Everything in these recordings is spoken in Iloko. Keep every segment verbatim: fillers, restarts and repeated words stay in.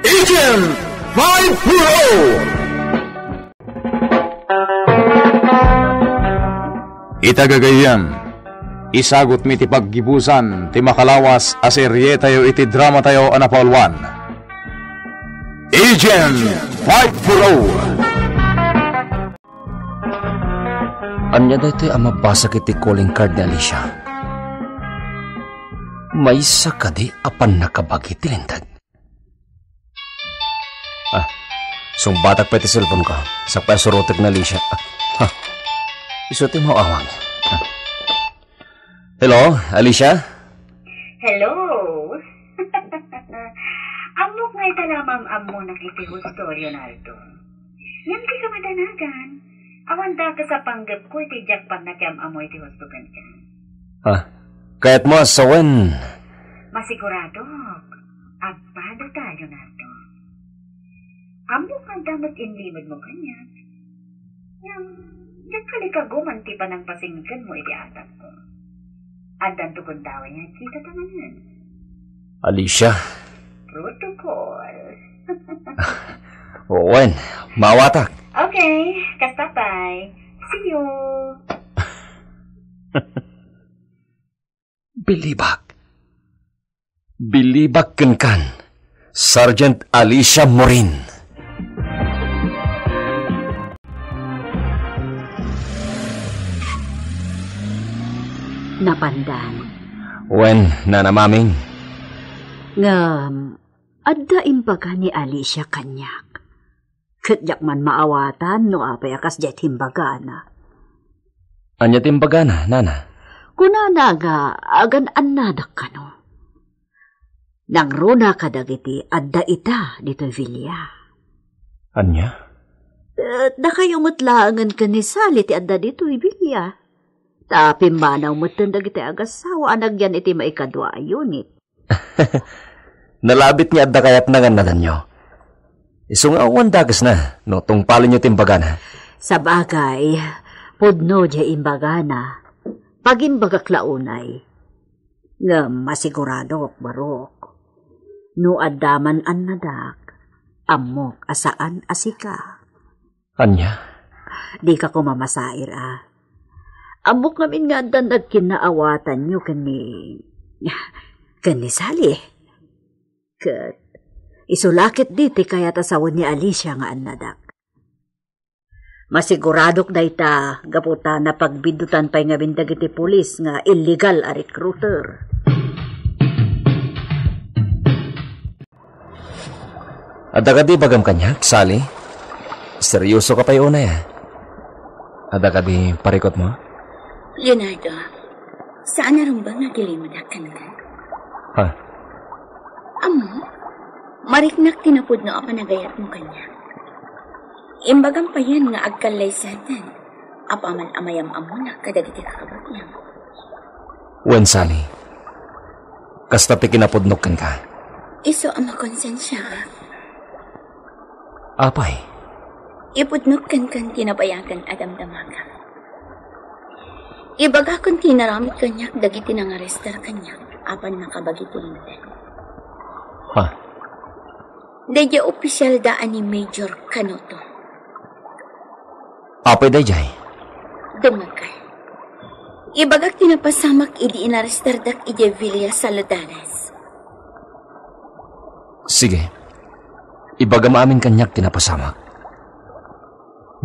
Agent five four oh! Ita gagayyem, isagutmi ti paggibusan ti makalawas a serietayo iti dramatayo a napauluan, Agent five four oh. Ania daytoy a mabasa iti calling card ni Alicia? Maysa kadi a pannakabagi ti linteg? Ah, sungbatak pay ti cellphone ko. Sakbay a surotek ni Alicia. Ah, ha. Isu ti maawag. Ah. Hello, Alicia? Hello? Ammok nga ita la mam-ammonak iti husto, Leonardo. Ngem dika madanagan. Awan dakes a panggepko iti diak pannakiam-ammo iti husto kenka. Ah, kayatmo a sawen? Masiguradok. Agbado ta, Leonardo. Ammok nga adda met inlimedmo kaniak. Ngem, diak kalikaguman ti panangpasingekmo iti atapko. Addanto gundaway nga agkita ta manen. Alicia. Protocol. Wen, maawatak. Okay, kasta pay. See you. Bilibak. Bilibak kenkan, Sergeant Alicia Morin. Napandan. Wen, Nana Maming. Ngem, adda imbaga ni Alicia kaniak. Ket diak man maawatan no apay a kasdiay ti imbagana. Ania ti imbagana, Nana? Kunana nga agan-annadak kano. Nangruna kadagiti adda ita ditoy villa. Ania? Eh, dakayo met laengen ken ni Sally ti adda ditoy villa. Ta pimmanaw metten dagiti agassawa a nagyan iti maikadua a unit. Nalabit nga adda kayatna nga annadanyo. Isu nga awan dakesna no tungpalenyo ti imbagana. Sabagay, pudno diay imbagana. Pagimbagak la unay. Ngem masiguradok, barok. No adda man annadak, ammok a saan a sika. Ania? Dika koma masair a. Ammok ngamin nga addan agkinnaawatanyo ken ni, ken ni Sally. Ket isu la ketdi ti kayat a sawen ni Alicia nga annadak. Masiguradok dayta gapu ta napagbiddutan pay ngamin dagiti pulis nga illegal a recruiter. Adda kadi ibagam kaniak, Sally? Serioso ka pay unay, a? Adda kadi parikutmo? Leonardo, saan a rumbeng nga agilimedak kenka. Ha? Ammo, mariknak ti napudno a panagayatmo kaniak. Imbagam payen nga agkallaysaten, apaman a mayam-ammonak kadagiti kakabsatmo. Wen, Sally, kasta ti kinapudnok kenka. Isu a makonsensiaak. Apay? Ipudnok kenka ti nabayagan a damdamaka. Ibagakon ti inaramid kaniak dagiti nangarestar kaniak apan nakabagi ti linteg. Ha? Daydiay opisyalda a ni Major Canoto. Apay daydiay? Dumngegka. Ibagak ti napasamak idi inarestardak idiay Villa Saladares. Sige. Ibagam amin kaniak ti napasamak.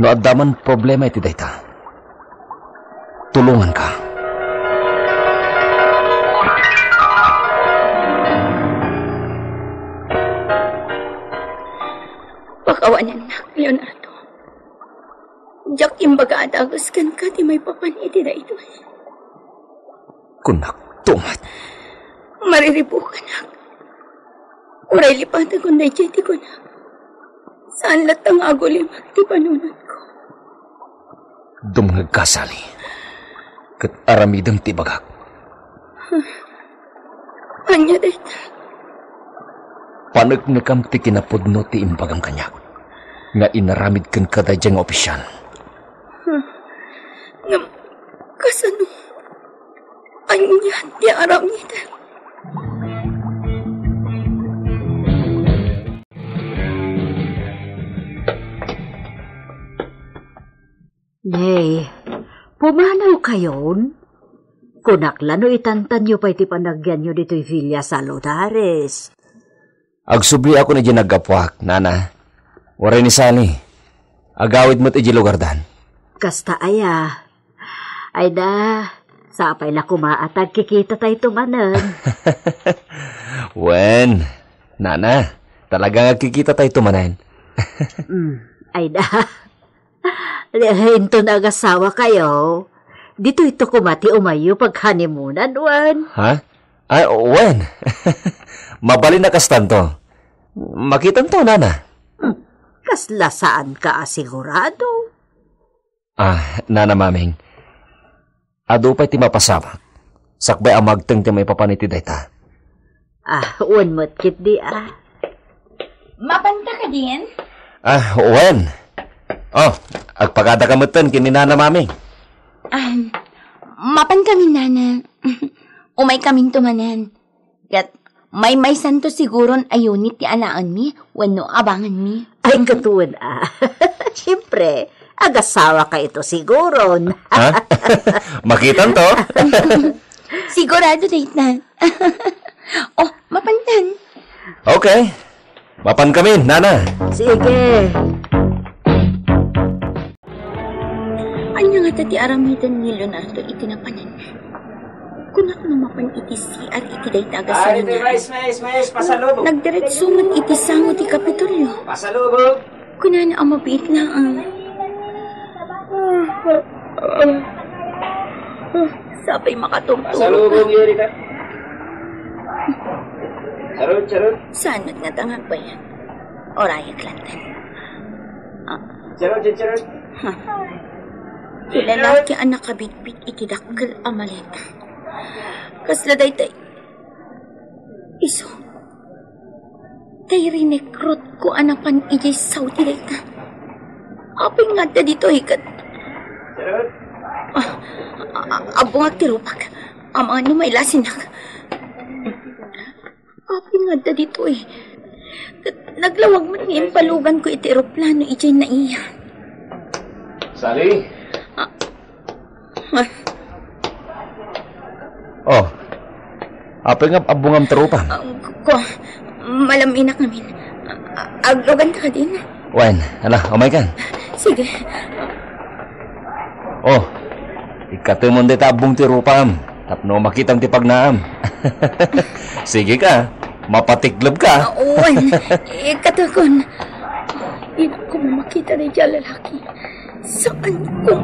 No adda man problema iti dayta, tulonganka. Pakawanennak, Leonardo. Diak imbaga a dagus kenka ti maipapan iti daytoy. Kunak, tumat. Mariribukanak. Uray lipatakon daydiay ti kunak. Saan latta nga agulimek ti panunotko. Dumngegka, Sally. Ket aramidem ti ibagak. Ania dayta? Paneknekam ti kinapudno ti imbagam kaniak nga inaramid kenka daydiay nga opisyal. Ngem kasano? Ania ti aramidem? Nay, pumanaw kayon? Kunak la no itantanyo pay ti panagyanyo ditoy Villa Saludares. Agsubliakon idiay naggapuak, nana. Uray ni Sally. Agawid met idiay lugardan. Kasta aya. Ay da, sapay la koma a tagkikita tayto manen. Wen, nana, talaga nga agkikita tayto manen. Mm, ay da. Inton agasawa kayo, ditoyto koma ti umayyo pag-honeymoonan, wen? Ha? Ay, wen. Mabalin a kastanto. Makitanto, nana. Hmm, kasla saan ka a sigurado? Ah, nana Maming. Adu pay ti mapasamak. Sakbay a magteng ti maipapan iti dayta. Ah, wen met ketdi, ah. Mapanta kadin? Ah, wen. Oh, agpakada ka metten ken ni Nana Mami. Ah, mapan kami, Nana. Umay kaminto manen. Ket maymaysanto siguron a unit ti alaenmi wenno abangenmi. Ay, katuen, ah. Siyempre, agasawa ka ito siguron. Ha? Makitanto? Sigurado dayta. Oh, mapantan. Okay. Mapan kami, nana. Sige. Ania ngata ti aramiden ni Leonardo iti napanan? Kunak no mapan iti C R iti dayta a gasolina. Ay, mais, mais, mais, pasalubong. Nagdiretso met iti sango ti Kapitolyo. Pasalubong. Kunana a mabiit laeng. Sapay makatulog. Pasalubong, Erika. Charot, charot. Saan met ngata nga agbayag? Urayek latta. Ah. Charot, charot. Ha. Ti lalaki a nakabitbit iti dakkel a maleta. Kasla dayta. Isu. Tay rinekrutko a napan idiay Saudi dayta. Apay nga adda ditoy ket... Ah, a-, a-, abbongak ti rupak. Amangan no mailasinak. Apay nga adda ditoy ket naglawag met nga impaluganko iti eroplano idiay naiya. Sally? Ah, Oh. Apay nga abbongam ti rupam? Ah, ko, malaminak ngamin. Ah, aglugan ta kadin? Wen, ala, umay kan. Sige. Oh. Ikkatemon dayta abbong ti rupam. Tapno makitam ti pagnaam. Sige ka. Mapatikleb ka. Ah, wen. Ikkatekon. Inakko makita dayta a lalaki. Saan ko?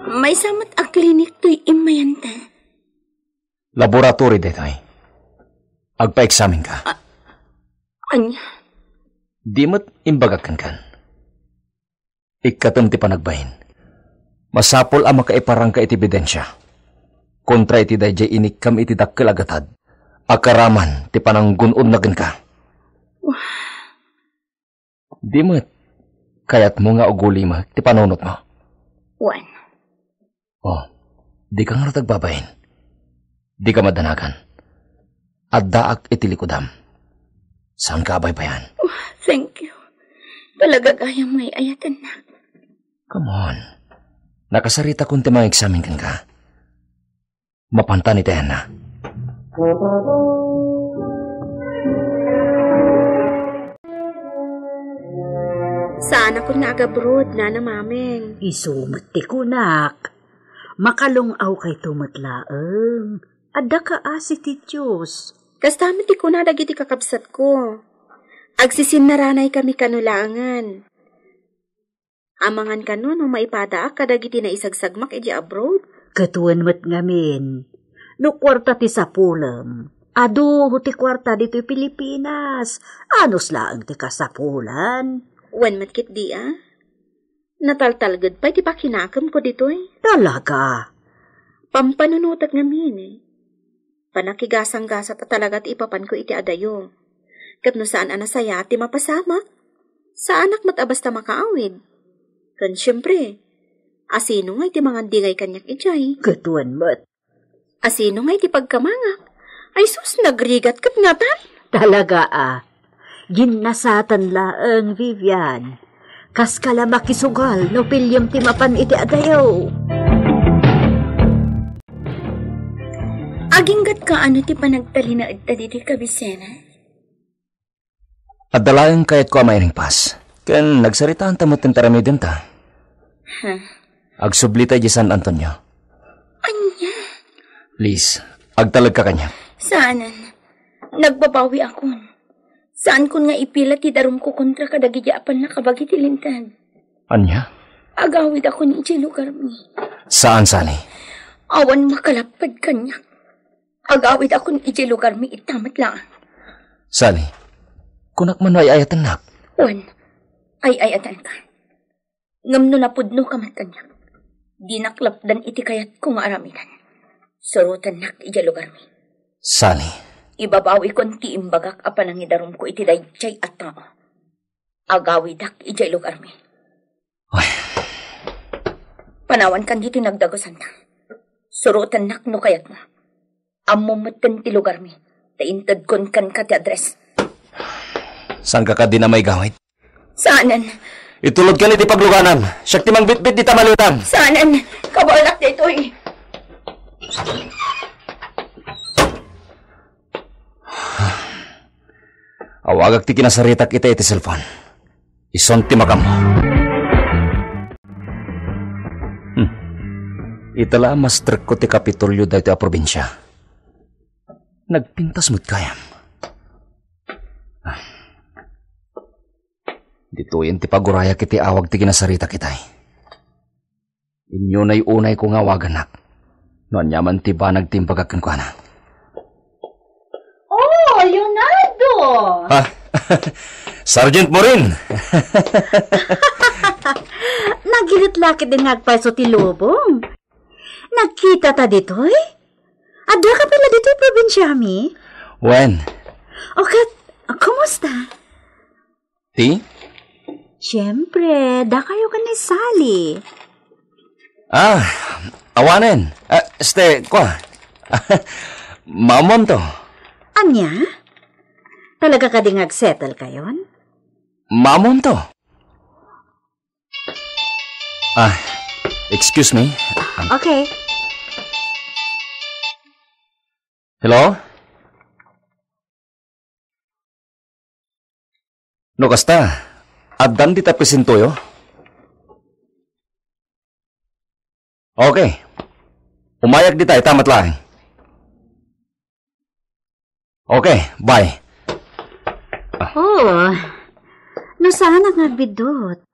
Maysa met a klinik toy immayanta. Laboratory daytoy. Agpa-examen ka. A-, ania? Di met imbagak kenkan. Ikkatem ti panagbain. Masapul a makaiparangka iti ebidensia kontra iti daydiay inikkam iti dakkel a gatad a karaman ti pananggun-odna kenka. Di met, kayatmo nga ugulimek ti panunotmo? Wen. Oh, dika ngarud agbabain. Dika madanagan. Addaak iti likudam. Saanka a baybayan. Oh, thank you. Talaga gayam nga ay-ayatennak. Come on. Nakasaritakon ti mangexamen kenka. Mapantan iti ayanna. Saanakon nga agabroad, Nana Maming. Isu met ti kunak. Makalung-awkayto met laeng. Adda kaasi ti Dios. Kasta met ti kuna dagiti kakabsatko. Agsisinnaranay kami kano laengen. Amangan kano no maipadaak kadagiti naisagsagmak idiay abroad? Ket wen met ngamin, no kuarta ti sapulem, adu ti kuarta ditoy Pilipinas. Anus laeng ti kasapulan. Wen met ketdi a? Nataltalged pay ti pakinakemko ditoy. Talaga? Pampanunotek ngamin. Panakigasanggasat a talaga ti ipapanko iti adayo. Ket no saan a nasayaat ti mapasamak, saanak met a basta makaawid. Ken siempre, asino ngay ti mangandingay kaniak idiay? Ket wen met. Asino ngay ti pagkamangak? Ay sus, nagrigat ket natan. Talaga a. Ginnasatan laeng, Vivian. Kaska la makisugal no piliem ti mapan iti adayo. Aginggatka ano ti panagtalinaedta ditoy kabisera? Adda laeng kayatko a mairingpas. Ken nagsaritaanta met ti aramidenta. Ha? Agsublita idiay San Antonio. Ania? Please, agtalekka kaniak. Saanen. Nagbabawiakon. Saankon nga ipila ti darumko kontra kadagiti a pannakabagi ti Linteg. Ania? Agawidakon idiay lugarmi. Saan, Sally. Awan makalapped kaniak. Agawidakon idiay lugarmi ita met laeng. Sally, kunak man no ay-ayatennak. Wen, ay-ayatenka. Ngem no napudnoka met kaniak, dinak lapdan iti kayatko nga aramiden. Surotennak idiay lugarmi. Sally. Ibabawikon ti imbagak a panangidarumko iti daydiay a tao. Agawidak idiay lugarmi. Ay. Panawankan ditoy nagdagusanta. Surotennak no kayatmo. Ammom metten ti lugarmi, ta intedkon kenka ti address. Saanka kadi a maigawid? Saanen. Itulodkan iti pagluganan. Siak ti mangbitbit dita maletam. Saanen. Kabaelak daytoy. Awagak ti kinasaritak ita iti cellphone. Isun ti makammo. Hmm. Ita la a masterko ti Kapitolyo daytoy a probinsia. Nagpintas met gayam. Ah. Ditoyen ti pagurayak iti awag ti kinasaritak itay. Inyunay-unayko nga awagannak. No aniaman ti banag ti imbagak kenkuana. Oh, Leonardo! Ha? Sergeant Morin! Nagirit la ketdin nga agpayso ti lubong. Nagkitata ditoy? Addaka pay la ditoy probinsiami? Wen. O ket, kumusta? Ti? Siyempre, dakayo ken ni Sally. Ah, awanen. Ah, este, kua. Maammoanto. Ania? Talaga kadi nga agsettle kayon? Maammoanto. Ah, excuse me. Okay. Hello? No kasta, addan dita presentoyo? Okay. Umayak dita ita met laeng. Okay, bye. Oh, no saanak nga agbiddut.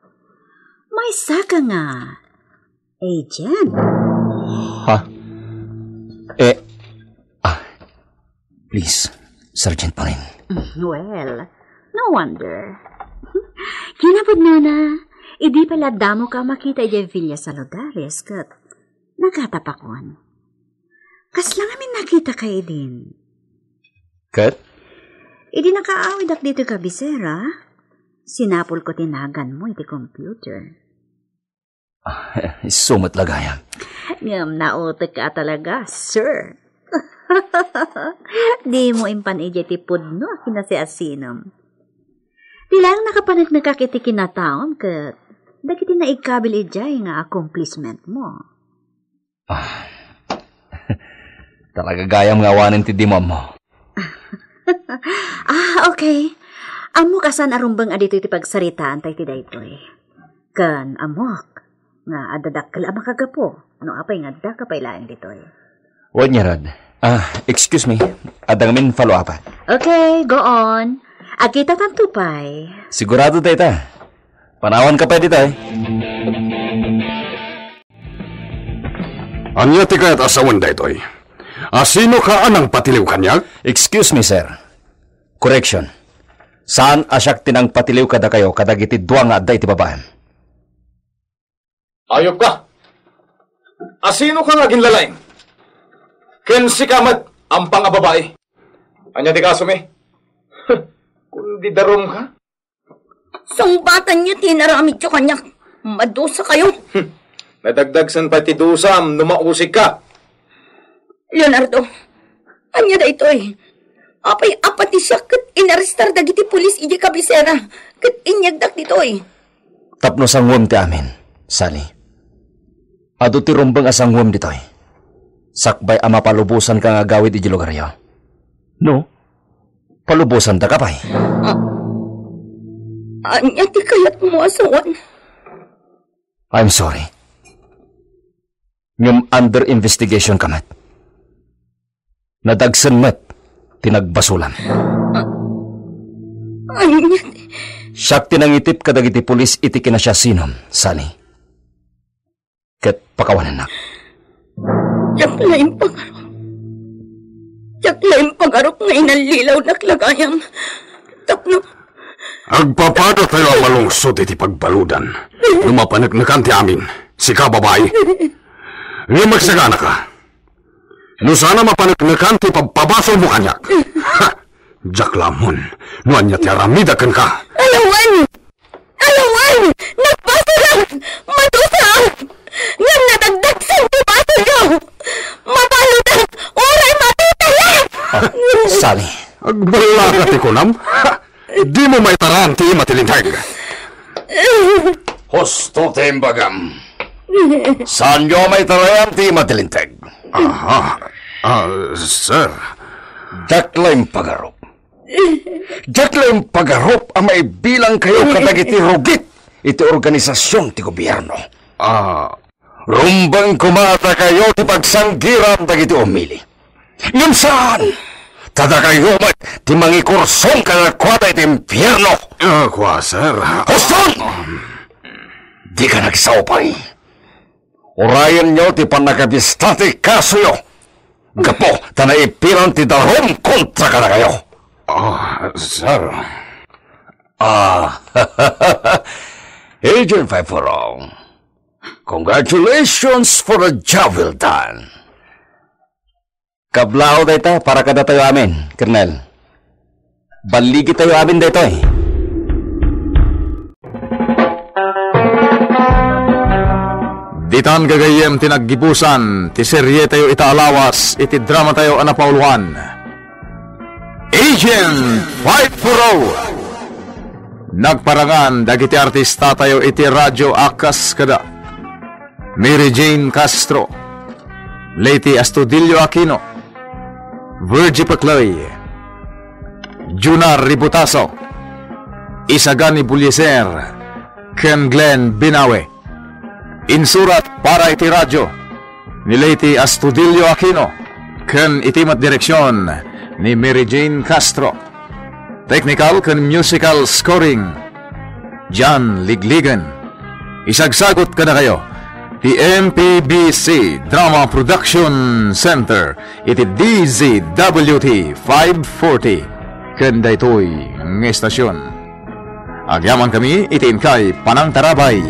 Maysaka nga. Agent? Ha? Eh, ah, please, Sergeant Morin. Well, no wonder. Kinapudnona, idi pay la addamoka a makita idiay Villa Saludales ket nagatapakon. Kasla ngamin nakitaka idin. Ket? Idi nakaawidak ditoy kabisera, sinapulko ti naganmo iti computer. Ah, isu met la gayam. Ngem nautekka talaga, sir. Dimo impan idiay ti pudno a kinasiasinem. Ti laeng nakapaneknekak iti kinataom ket dagiti naikabil idiay nga accomplishmentmo. Ah, talaga gayam nga awanen ti dimo ammo. Ah, okay. Ammok a saan a rumbeng a ditoy ti pagsaritaanta iti daytoy. Ken ammok nga adda dakkel a makagapu no apay nga addaka pay laeng ditoy. Wen ngarud. Ah, excuse me. Adda ngamin follow-up. Okay, go on. Agkitatanto pay. Sigurado dayta. Panawanka pay ditoy. Ania ti kayat a sawen daytoy? Asinoka a nangpatiliw kaniak? Excuse me, sir. Correction. Saan a siak ti nangpatiliw kadakayo kadagiti dua nga adda iti babaem. Ayupka! Asinoka nga aginlalaing? Ken sika met, ampang a babai. Ania ti kasomi? Kundi darumka? Sungbatanyo ti inaramidyo kaniak. Madusakayo. Hmm. Nadagdagsen pay ti dusam no mausikka. Leonardo, ania daytoy? Apay a pati siak ket inarestar dagiti pulis idiay kabisera ket inyegdak ditoy? Tapno sanguem ti amin, Sally. Adu ti rumbeng a sanguem ditoy. Sakbay a mapalubosanka nga agawid idiay lugaryo. No? Palubosandaka pay. A-, ania ti kayatmo a sawen? I'm sorry. Ngem under investigation ka met. Nadagsen met ti nagbasolam. Ania ti Siak ti nangitip kadagiti pulis iti kinasiasinom, Sally. Ket pakawanennak. Diak la impagarok. Diak la impagarok nga inallilawnak la gayam. Tapno Agpapadatayo a malungsot iti pagbaludan no mapaneknekan ti amin, sika, babai. Ngem agsaganaka. No saan a mapaneknekan ti pagpabasolmo kaniak. Ha! Diak la ammon no ania ti aramidak kenka. Alawan! Alawan! Nagbasolak! Madusaak! Ngem nadagdagsen ti basolyo! Mabaludak! Uray mapitayak! Ah, Sally. Agballaka ti kunam? Ha! Dimo maitaran ti ima ti linteg. Husto ti imbagam. Saanyo a maitarayan ti ima ti linteg? Aha. Ah, sir. Diak la impagarup. Diak la impagarup a maibilangkayo kadagiti rugit iti organisasion ti gobierno. Ah, Rumbeng koma a dakayo ti pagsanggiran dagiti umili. Ngem saan! Ta dakayo met ti mangikursong kadakuada iti impierno! Ah, kua, sir. Huston! Dika nagsaupay. Urayenyo ti pannakabista ti kasoyo. Gapu ta naipilan ti darum kontra kadakayo. Ah, sir. Ah, Agent Five four oh. Congratulations for a job well done. Kablaaw dayta para kadatayo amin, Colonel. Balligitayo amin daytoy. Ditan gagayyem ti naggibusan ti serietayo ita a lawas iti dramatayo a napauluan. Agent five four oh. Nagparangan dagiti artistatayo iti radyo a kas kada Mary Jane Castro, Leyte Astudillo Aquino, Virgie Paclay, Juna Ributaso, Isagani Bullieser, ken Glenn Binawe. Insurat para iti radyo ni Leyte Astudillo Aquino ken iti met direksion ni Mary Jane Castro. Technical ken musical scoring, John Ligligan. Isagsagut kadakayo ti M P B C Drama Production Center iti D Z W T five forty ken daytoy nga estasion. Agyamankami iti inkay panangtarabay.